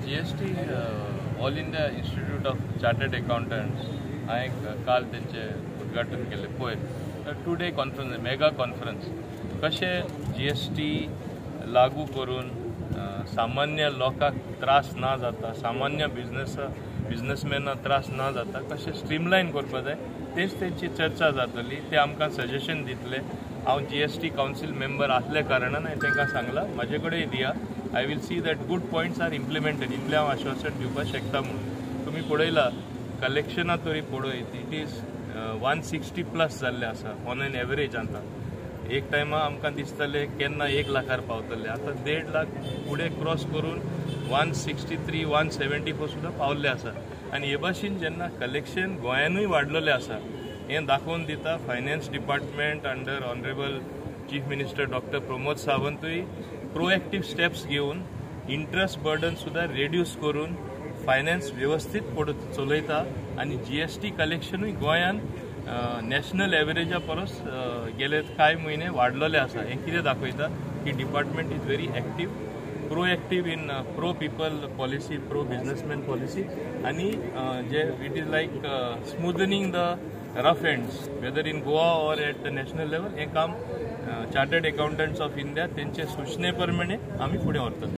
GST, All India Institute of Chartered Accountants हांवें काल तेंचें उद्घाटन केलें पयर. 2 day conference, mega conference. कशें जीएसटी लागू करून सामान्य लोकांक त्रास ना जाता, सामान्य बिजनसमॅनाक त्रास ना जाता, कशें स्ट्रीमलायन करपा जाय, तेच तेंची चर्चा जातली. ते आमकां सजेशन दितले. हांव जीएसटी कावन्सील मेंबर आसल्या कारणान हांवें तांकां सांगलां, म्हाजे कडेन दिया, I will see that good points are implemented. इतलें हांव आश्वासन दिवपाक शकता. म्हणून तुमी पळयला, कलेक्शनां तरी पळयत, it is 160 plus जाल्लें आसा ऑन एन एवरेज. आतां एक टायमा आमकां दिसतालें केन्ना 1 लाखार पावतले, आतां 1.5 लाख फुडें क्रॉस करून 163, 174 सुद्दां पावल्ले आसा. आनी हे भाशेन जेन्ना कलेक्शन गोंयानूय वाडलेलें आसा, हें दाखोवन दिता Finance Department under Honourable Chief Minister Doctor Pramod सावंतूय proactive steps घेवन, इंट्रस्ट बर्डन सुद्दां रेड्यूस करून फायनान्स वेवस्थीत चलयता. आनी जीएसटी कलेक्शनूय गोंयान नॅशनल एवरेजा परस गेले कांय म्हयने वाडलेले आसा. हें कितें दाखयता की department is very active, proactive in pro people policy, pro businessman policy. आनी जे it is like smoothening the rough ends, whether in Goa or at the national level. हें काम चार्टर्ड अकाउंटंट्स ऑफ इंडिया तेंचे सुचने प्रमाणे आमी फुडें व्हरतले.